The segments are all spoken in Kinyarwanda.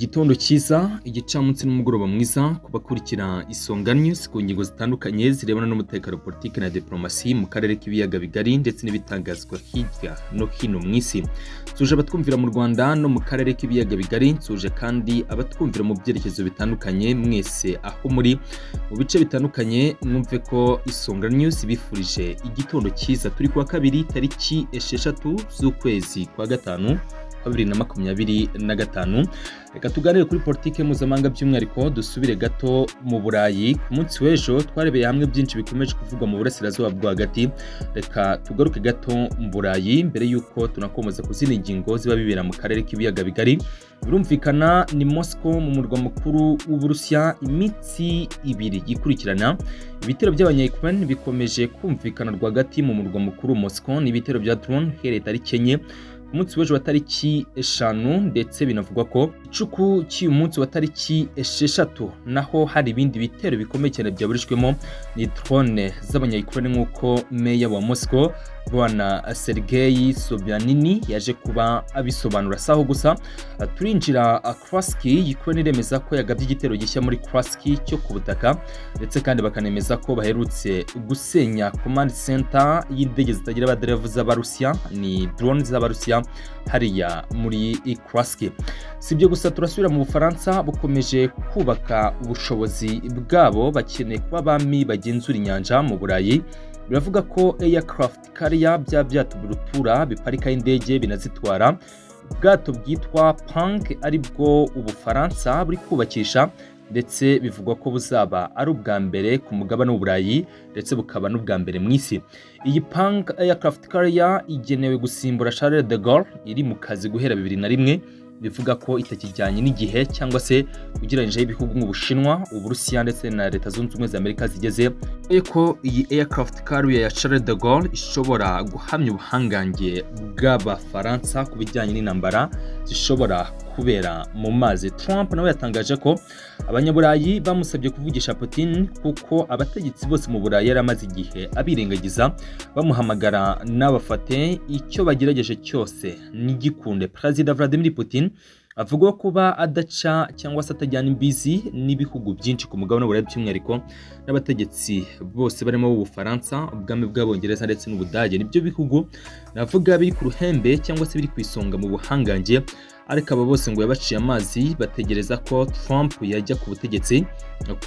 Igitondo cyiza, igicamunsi n'umugoroba mwiza ku bakurikira Isonga News ku ngingo zitandukanye zirebana n'umutekano, politiki na diplomasi mu karere k'ibiyaga bigari ndetse n'ibitangazwa hirya no hino mu isi. Nsuje abatwumvira mu Rwanda no mu karere k'ibiyaga bigari, nsuje kandi abatwumvira mu byerekezo bitandukanye mwese aho muri mu bice bitandukanye, mwumve ko Isonga News bifurije igitondo cyiza. Turi kuwa kabiri, tariki 6 z'ukwezi kwa gatanu 2025. Reka tuganire kuri politiki mpuzamahanga, by'umwihariko dusubire gato mu Burayi. Ku munsi w'ejo twarebeye hamwe byinshi bikomeje kuvugwa mu burasirazuba bwo hagati. Reka tugaruke gato mu Burayi mbere y'uko tunakomeza ku zindi ngingo ziba bibera mu karere k'ibiyaga bigari. Birumvikana ni Moscow, mu murwa mukuru w'Uburusiya. Iminsi 2 ikurikirana ibitero by'abanya-Ukraine bikomeje kumvikana rwagati mu murwa mukuru Moscow. Ni ibitero bya drone uhereye tariki 4, ku munsi w'ejo wa tariki 5, ndetse binavugwa ko icuku cy'uyu munsi wa tariki 6 naho hari ibindi bitero bikomeye cyane byaburijwemo ni drone z'abanya-Ukraine, nk'uko meya wa Moscow, Bwana Sergei Sobyanin, yaje kuba abisobanura. Saho gusa, turinjira Kursk. Ukraine iremeza ko yagabye igitero gishya muri Kursk cyo ku butaka, ndetse kandi bakanemeza ko baherutse gusenya command center y'indege zitagira abaderevu z'Abarusiya, ni drone z'Abarusiya, hariya muri Kursk. Si ibyo gusa, turasubira mu Bufaransa bukomeje kubaka ubushobozi bwabo, bakeneye kuba abami bagenzura inyanja mu Burayi. Biravuga ko aircraft carrier, bya byato birutura biparikaho indege binazitwara, ubwato bwitwa Pang, ari bwo Ubufaransa buri kubakisha, ndetse bivugwa ko buzaba ari ubwa mbere ku mugabane w'Uburayi, ndetse bukaba n'ubwa mbere mu isi. Iyi Pang aircraft carrier igenewe gusimbura Charles de Gaulle iri mu kazi guhera 2001, bivuga ko itakijyanye n'igihe, cyangwa se ugereranyije ibihugu nk'Ubushinwa, Uburusiya ndetse na Leta Zunze Ubumwe za Amerika zigeze ko iyi aircraft carrier ya Charles de Gaulle ishobora guhamya ubuhangange bw'Abafaransa ku bijyanye n'intambara zishobora kubera mu mazi. Trump nawe yatangaje ko Abanyaburayi bamusabye kuvugisha Putin, kuko abategetsi bose mu Burayi yari amaze igihe abirengagiza, bamuhamagara n'abafate, icyo bagerageje cyose ntigikunde. Perezida Vladimir Putin avugwaho kuba adaca cyangwa se atajyana imbizi n'ibihugu byinshi ku mugabane w'Uburayi, by'umwihariko n'abategetsi bose barimo Ubufaransa, Ubwami bw'Abongereza ndetse n'Ubudage. Nibyo bihugu navuga biri ku ruhembe cyangwa se biri ku isonga mu buhangange, ariko aba bose ngo yabaciye amazi, bategereza ko Trump yajya ku butegetsi,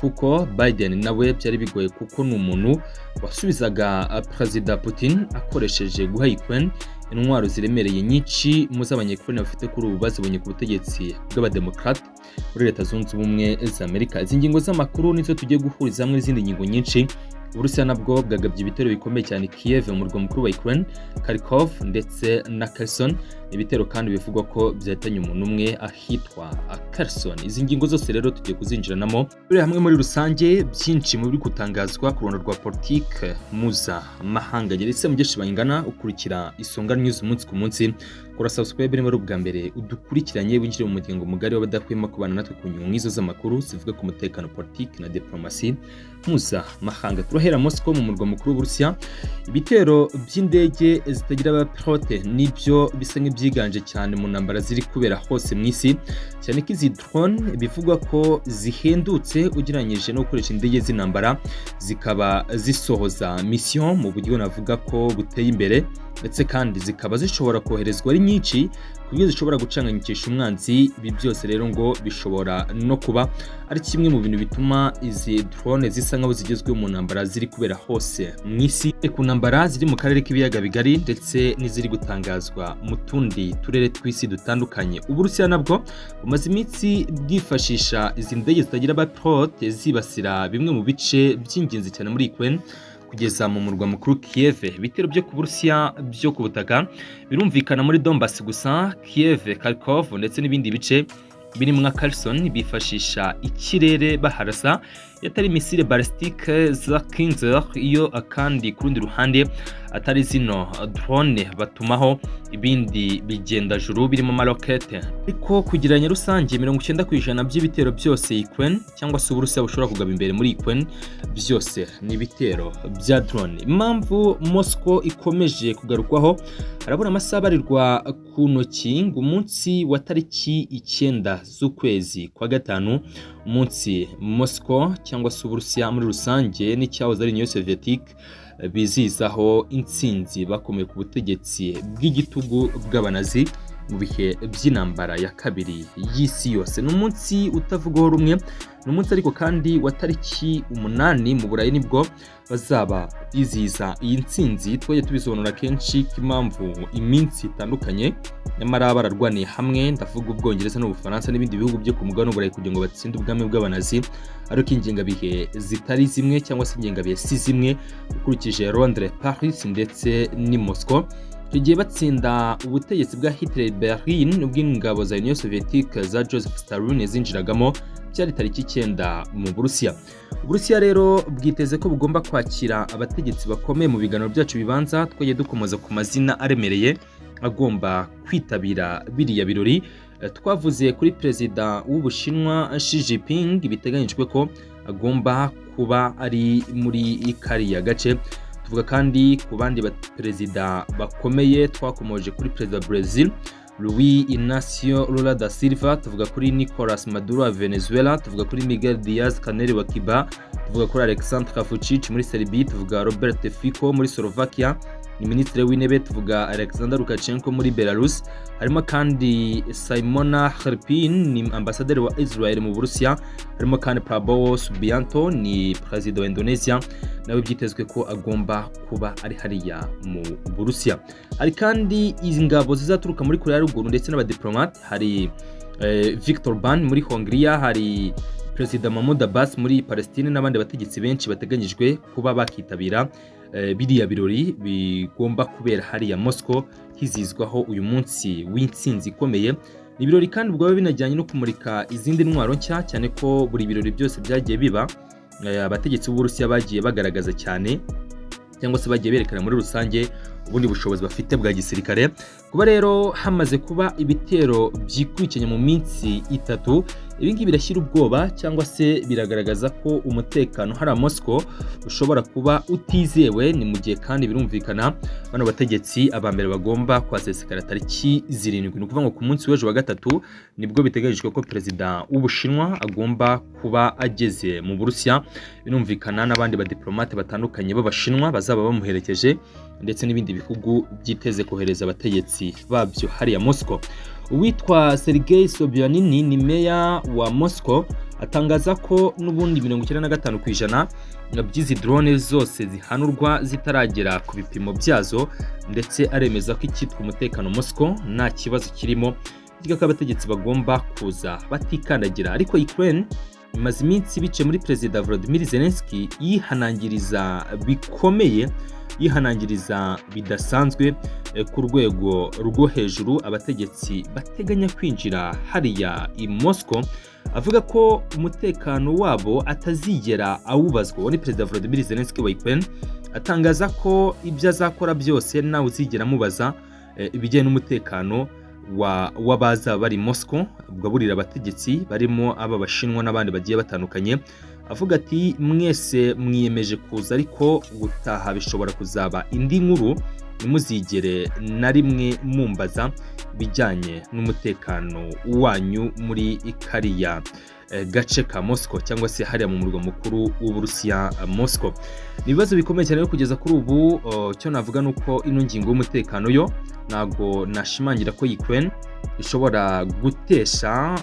kuko Biden nawe byari bigoye, kuko ni umuntu wasubizaga Perezida Putin akoresheje guha Ukraine intwaro ziremereye nyinshi mu z'Abanyakirene bafite kuri ubu bazibonye ku butegetsi bw'Abademokrate muri Leta Zunze Ubumwe za Amerika. Izi ngingo z'amakuru nizo tugiye guhuriza hamwe n'izindi ngingo nyinshi. Uburusiya nabwo bwagabye ibitero bikomeye cyane Kiev, mu murwa mukuru wa Ukraine, Kharkov ndetse na Kherson. Ibitero kandi bivugwa ko byahitanye umuntu umwe ahitwa Kherson. Izi ngingo zose rero tugiye kuzinjiranamo turi hamwe muri rusange, byinshi mu biri gutangazwa ku ruhando rwa politike mpuzamahanga. Geretse Mugeshi Bayingana, ukurikira Isonga News umunsi ku munsi, kora subscribe niba ari ubwa mbere udukurikiranye, winjire mu muryango mugari w'abadahwema kubana natwe ku ngingo nk'izo z'amakuru zivuga ku mutekano, politiki na diplomasi mpuzamahanga. Turahera Moscow, mu murwa mukuru w'Uburusiya. Ibitero by'indege zitagira abapilote nibyo bisa nk'ibyiganje cyane mu ntambara ziri kubera hose mu isi, cyane ko izi drone bivugwa ko zihendutse ugereranyije no gukoresha indege z'intambara, zikaba zisohoza mission mu buryo navuga ko buteye imbere, ndetse kandi zikaba zishobora koherezwa ari nyinshi ku buryo zishobora gucanganyikisha umwanzi. Ibi byose rero ngo bishobora no kuba ari kimwe mu bintu bituma izi drone zisa nkaho zigezweho mu ntambara ziri kubera hose mu isi, ku ntambara ziri mu karere k'ibiyaga bigari ndetse n'iziri gutangazwa mu tundi turere tw'isi dutandukanye. Uburusiya nabwo bumaze iminsi bwifashisha izi ndege zitagira abapilote zibasira bimwe mu bice by'ingenzi cyane muri Ukraine, kugeza mu murwa mukuru Kiev. Ibitero byo ku Burusiya byo ku butaka birumvikana muri Donbass gusa, Kiev, Kharkov ndetse n'ibindi bice birimo nka Kherson, bifashisha ikirere baharasa. Iyo atari missile balistique za Kinzhal, iyo akandi ku rundi ruhande atari zino drone, batumaho ibindi bigendajuru birimo amarokete. Ariko kugereranya rusange, 90% by'ibitero byose Ukraine cyangwa se Uburusiya bushobora kugaba imbere muri Ukraine byose ni ibitero bya drone. Impamvu Moscow ikomeje kugarukwaho, harabura amasaha abarirwa ku ntoki ngo umunsi wa tariki 9 z'ukwezi kwa gatanu, umunsi Moscow cyangwa se Uburusiya muri rusange n'icyahoze ari Union Soviétique bizihizaho intsinzi bakomeye ku butegetsi bw'igitugu bw'Abanazi mu bihe by'intambara ya kabiri y'isi yose. Ni umunsi utavugwaho rumwe. Ni umunsi ariko kandi wa tariki 8 mu Burayi nibwo bazaba bizihiza iyi ntsinzi. Twagiye tubisobanura kenshi ko impamvu iminsi itandukanye nyamara bararwaniye hamwe, ndavuga Ubwongereza n'Ubufaransa n'ibindi bihugu byo ku mugabane w'Uburayi, kugira ngo batsinde ubwami bw'Abanazi, ariko ingengabihe zitari zimwe cyangwa se ingengabihe si zimwe ukurikije Londres, Paris ndetse n'i Moscow. Icyo gihe batsinda ubutegetsi bwa Hitler Berlin ubw'ingabo za Union Soviétique za Joseph Stalin zinjiragamo, byari tariki 9 mu Burusiya. Uburusiya rero bwiteze ko bugomba kwakira abategetsi bakomeye. Mu biganiro byacu bibanza twagiye dukomoza ku mazina aremereye agomba kwitabira biriya birori. Twavuze kuri Perezida w'Ubushinwa Xi Jinping, biteganyijwe ko agomba kuba ari muri kariya gace. Tuvuga kandi ku bandi perezida bakomeye. Twakomoje kuri Perezida wa Brazil Luis Inacio Lula da Silva, tuvuga kuri Nicolas Maduro wa Venezuela, tuvuga kuri Miguel Diaz Canel wa Cuba, tuvuga kuri Alexandre Vucic muri Serbia, tuvuga Robert Fico muri Slovakia, ni Minisitiri w'Intebe, tuvuga Alexander Lukashenko muri Belarus. Harimo kandi Simona Khripin, ni ambasaderi wa Israel mu Burusiya. Harimo kandi Prabowo Subianto, ni Perezida wa Indonesia, nawe byitezwe ko agomba kuba ari hariya mu Burusiya. Hari kandi ingabo zizaturuka muri Korea ya Ruguru ndetse n'abadiplomate. Hari Victor Orban muri Hongria, hari Perezida Mahmoud Abbas muri Palestine n'abandi bategetsi benshi bateganyijwe kuba bakitabira biriya birori bigomba kubera hariya Moscow hizizwaho uyu munsi w'intsinzi ikomeye. Ni ibirori kandi ubwo biba binajyanye no kumurika izindi ntwaro nshya, cyane ko buri birori byose byagiye biba, abategetsi b'Uburusiya bagiye bagaragaza cyane cyangwa se bagiye berekana muri rusange ubundi bushobozi bafite bwa gisirikare. Kuba rero hamaze kuba ibitero byikurikiranya mu minsi 3, ibi ngibi birashyira ubwoba cyangwa se biragaragaza ko umutekano hariya Moscow ushobora kuba utizewe. Ni mu gihe kandi birumvikana bano bategetsi aba mbere bagomba kuhasesekara tariki 7, ni ukuvuga ngo ku munsi w'ejo wa gatatu nibwo biteganyijwe ko Perezida w'Ubushinwa agomba kuba ageze mu Burusiya. Birumvikana n'abandi badiplomate batandukanye b'Abashinwa bazaba bamuherekeje, ndetse n'ibindi bihugu byiteze kohereza abategetsi babyo hariya Moscow. Uwitwa Sergei Sobyanin ni meya wa Moscow, atangaza ko n'ubundi 95% by'izi drone zose zihanurwa zitaragera ku bipimo byazo, ndetse aremeza ko icyitwa umutekano Moscow nta kibazo kirimo, bityo ko abategetsi bagomba kuza batikandagira. Ariko Ukraine imaze iminsi bice muri Perezida Volodymyr Zelensky yihanangiriza bikomeye, yihanangiriza bidasanzwe ku rwego rwo hejuru abategetsi bateganya kwinjira hariya i Moscow, avuga ko umutekano wabo atazigera awubazwa. Uwo ni Perezida Volodymyr Zelensky wa Ukraine, atangaza ko ibyo azakora byose nawe uzigera amubaza ibijyanye n'umutekano w'abaza bari Moscow. Ubwo aburira abategetsi barimo aba Bashinwa n'abandi bagiye batandukanye, avuga ati: "Mwese mwiyemeje kuza, ariko gutaha bishobora kuzaba indi nkuru. Ntimuzigere na rimwe mumbaza ibijyanye n'umutekano wanyu muri kariya gace ka Moscow cyangwa se hariya mu murwa mukuru w'Uburusiya Moscow." Ni ibibazo bikomeye cyane rero kugeza kuri ubu. Cyo navuga ni uko ino ngingo y'umutekano yo ntabwo nashimangira ko Ukraine ishobora gutesha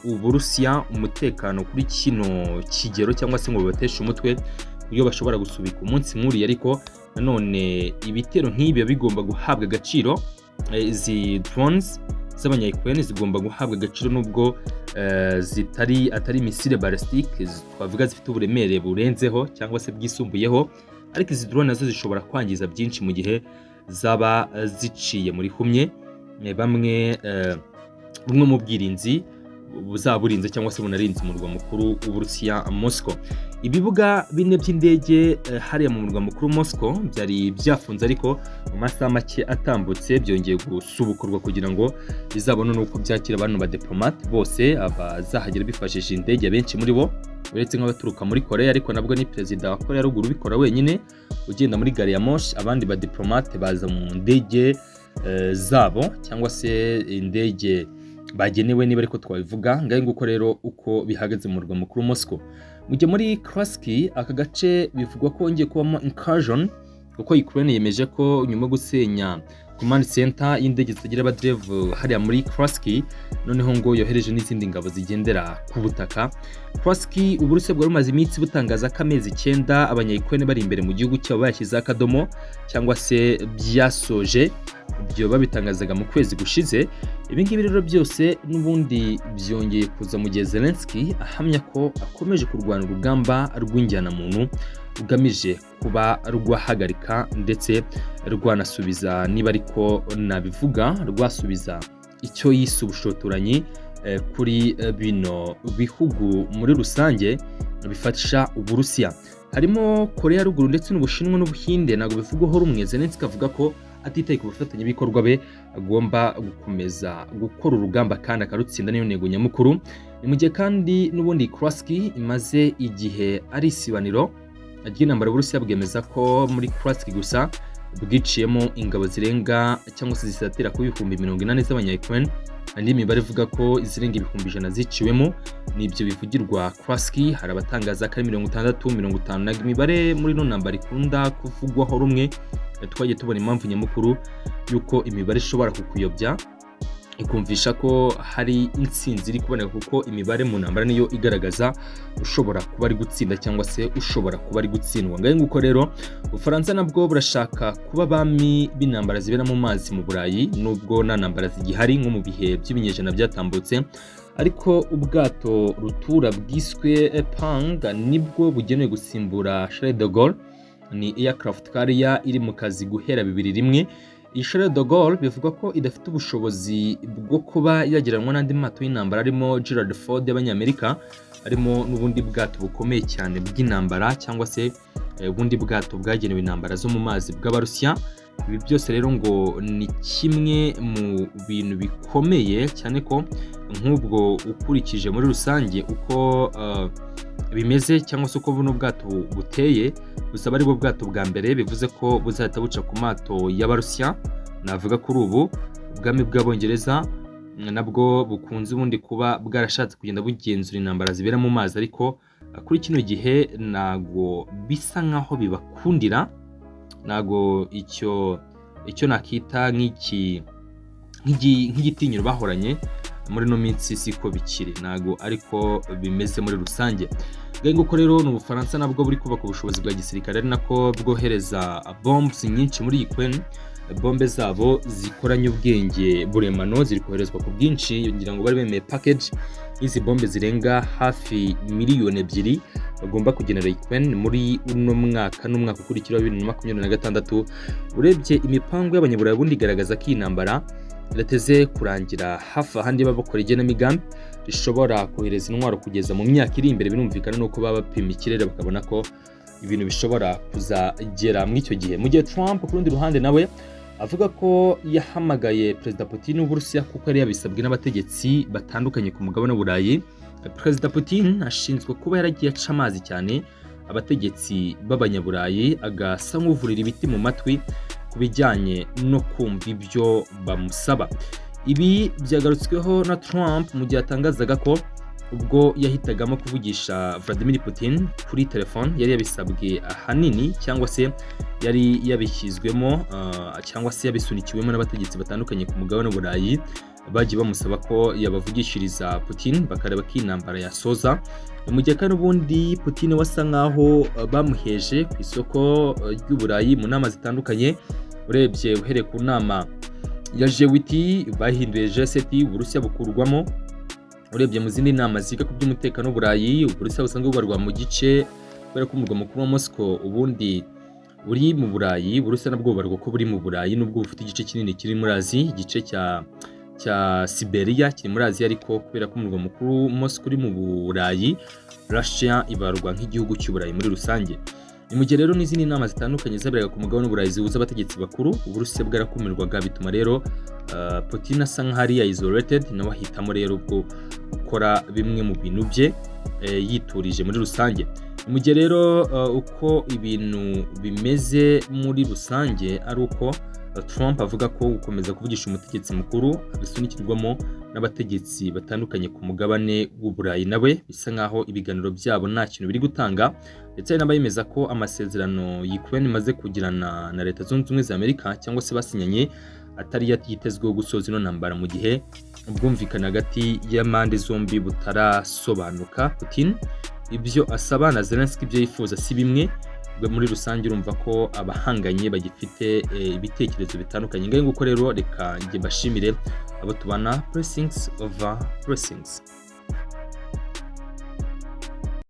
Uburusiya umutekano kuri kino kigero cyangwa se ngo bibateshe umutwe iyo bashobora gusubika umunsi nk'uriya. Ariko nanone ibitero nk'ibi biba bigomba guhabwa agaciro. Izi drones z'Abanya-Ukraine zigomba guhabwa agaciro nubwo zitari atari missile balistique twavuga zifite uburemere burenzeho cyangwa se bwisumbuyeho, ariko izi drone nazo zishobora kwangiza byinshi mu gihe zaba ziciye muri humye bamwe bumwe mu bwirinzi buzaba burinze cyangwa se bunarinze umurwa mukuru w'Uburusiya Moscow. Ibibuga bine by'indege hariya mu murwa mukuru Moscow byari byafunze, ariko mu masaha make atambutse byongeye gusubukurwa kugira ngo bizabone n'uko byakira bano badiplomate bose abazahagera bifashishije indege. Benshi muri bo, uretse nk'abaturuka muri Korea, ariko nabwo ni perezida wa Korea ruguru ubikora wenyine ugenda muri gari ya moshi. Abandi badiplomate baza mu ndege zabo cyangwa se indege bagenewe, niba ariko twabivuga. Ngahe nguko rero uko bihagaze mu murwa mukuru Moscow. Mujye muri Kursk, aka gace bivugwa ko hongeye kubamo incursion, kuko Ukraine yemeje ko nyuma yo gusenya command center y'indege zitagira abaderevu hariya muri Kursk, noneho ngo yohereje n'izindi ngabo zigendera ku butaka. Kursk, Uburusiya bwari bumaze iminsi butangaza ko amezi 9 abanya-Ukraine bari imbere mu gihugu cyabo bayashyizeho akadomo cyangwa se byasoje. Ibyo babitangazaga mu kwezi gushize. Ibi ngibi rero byose n'ubundi byongeye kuza mu gihe Zelensky ahamya ko akomeje kurwana urugamba rw'injyanamuntu rugamije kuba rwahagarika ndetse rwanasubiza, niba ariko nabivuga, rwasubiza icyo yise ubushotoranyi kuri bino bihugu muri rusange bifasha Uburusiya, harimo Korea ya Ruguru ndetse n'Ubushinwa n'Ubuhinde. Ntabwo bivugwaho rumwe. Zelensky avuga ko atitaye ku bafatanyabikorwa be agomba gukomeza gukora urugamba kandi akarutsinda, niyo ntego nyamukuru. Ni mu gihe kandi n'ubundi Kursk imaze igihe ari isibaniro ry'intambara. Uburusiya bwemeza ko muri Kursk gusa bwiciyemo ingabo zirenga cyangwa se zisatira ku 80,000 z'abanya-Ukraine. Andi mibare ivuga ko izirenga 100,000 ziciwemo. Nibyo bivugirwa Kursk. Hari abatangaza ko ari 60, 50. Ntabwo imibare muri ino ntambara ikunda kuvugwaho rumwe. Twagiye tubona impamvu nyamukuru y'uko imibare ishobora kukuyobya, ikumvisha ko hari intsinzi iri kuboneka, kuko imibare mu ntambara niyo igaragaza ushobora kuba ari gutsinda cyangwa se ushobora kuba ari gutsindwa. Ngahe nguko rero, Ubufaransa nabwo burashaka kuba abami b'intambara zibera mu mazi mu Burayi, nubwo nta ntambara zigihari nko mu bihe by'ibinyejana byatambutse, ariko ubwato rutura bwiswe Pang nibwo bugenewe gusimbura Charles de Gaulle. Ni aircraft carrier iri mu kazi guhera 2001. Iyi Charles de Gaulle bivugwa ko idafite ubushobozi bwo kuba yageranwa n'andi mato y'intambara arimo Gerald Ford y'Abanyamerika, harimo n'ubundi bwato bukomeye cyane bw'intambara cyangwa se ubundi bwato bwagenewe intambara zo mu mazi bw'Abarusiya. Ibi byose rero ngo ni kimwe mu bintu bikomeye cyane, ko nk'ubwo ukurikije muri rusange uko bimeze cyangwa se uko buno bwato buteye, buzaba ari bwo bwato bwa mbere bivuze ko buzahita buca ku mato y'Abarusiya. Navuga kuri ubu ubwami bw'Abongereza nabwo bukunze ubundi kuba bwarashatse kugenda bugenzura intambara zibera mu mazi, ariko kuri kino gihe ntago bisa nkaho bibakundira. Ntago icyo nakita nk'igitinyiro bahoranye muri ino minsi siko bikiri, ntago ariko bimeze muri rusange. Nguko rero ni Ubufaransa nabwo buri kubaka ubushobozi bwa gisirikare, ari nako bwohereza bombs nyinshi muri Ukraine. Bombe zabo zikoranye ubwenge buremano ziri koherezwa ku bwinshi. Ngira ngo bari bemeye package y'izi bombe zirenga hafi 2 miliyoni bagomba kugenera Ukraine muri uno mwaka n'umwaka ukurikira wa 2026. Urebye imipango y'Abanyaburayi ubundi igaragaza ko iyi ntambara idateze kurangira hafi ahandi baba bakora igenamigambi rishobora kohereza intwaro kugeza mu myaka iri imbere. Birumvikana nuko baba bapima ikirere bakabona ko ibintu bishobora kuzagera muri icyo gihe. Mu gihe Trump ku rundi ruhande nawe avuga ko yahamagaye Perezida Putin w'Uburusiya kuko yari yabisabwe n'abategetsi batandukanye ku mugabane w'Uburayi. Perezida Putin ashinzwe kuba yaragiye aca amazi cyane abategetsi b'Abanyaburayi, agasa nk'uvurira ibiti mu matwi ku bijyanye no kumva ibyo bamusaba. Ibi byagarutsweho na Trump mu gihe yatangazaga ko ubwo yahitagamo kuvugisha Vladimir Putin kuri telefone yari yabisabwe ahanini, cyangwa se yari yabishyizwemo cyangwa se yabisunikiwemo n'abategetsi batandukanye ku mugabane w'Uburayi bagiye bamusaba ko yabavugishiriza Putin bakareba ko intambara yasoza. Mu gihe kandi ubundi Putin wasa nkaho bamuheje ku isoko ry'Uburayi mu nama zitandukanye, urebye uhereye ku nama ya G8 bahinduye G7, Uburusiya bukurwamo. Urebye mu zindi nama ziga ku by'umutekano w'Uburayi, Uburusiya busanzwe bubarwa mu gice kubera ko umurwa mukuru wa Moscow ubundi uri mu Burayi. Uburusiya nabwo bubarwa ko buri mu Burayi nubwo bufite igice kinini kiri muri Aziya. Igice cya Siberia kiri muri Aziya, ariko kubera ko umurwa mukuru Moscow uri mu Burayi, Russia ibarwa nk'igihugu cy'Uburayi muri rusange. Ni mu gihe rero n'izindi nama zitandukanye zaberaga ku mugabane w'Uburayi zihuza abategetsi bakuru, Uburusiya bwarakumirwaga, bituma rero Putin asa nk'aho ari isolated, nawe ahitamo rero ubwo gukora bimwe mu bintu bye yiturije muri rusange. Ni mu gihe rero uko ibintu bimeze muri rusange ari uko Trump avuga ko gukomeza kuvugisha umutegetsi mukuru abisunikirwamo n'abategetsi batandukanye ku mugabane w'Uburayi, nawe bisa nk'aho ibiganiro byabo nta kintu biri gutanga, ndetse hari n'abayemeza ko amasezerano Ukraine imaze kugirana na Leta Zunze Ubumwe za Amerika cyangwa se basinyanye atari yitezweho gusoza ino ntambara, mu gihe ubwumvikane hagati y'impande zombi butarasobanuka. Putin ibyo asaba na Zelensky ibyo yifuza si bimwe. Muri rusange urumva ko abahanganye bagifite ibitekerezo bitandukanye. Ngaho nguko rero, reka njye mbashimire abo tubana. Blessings over blessings.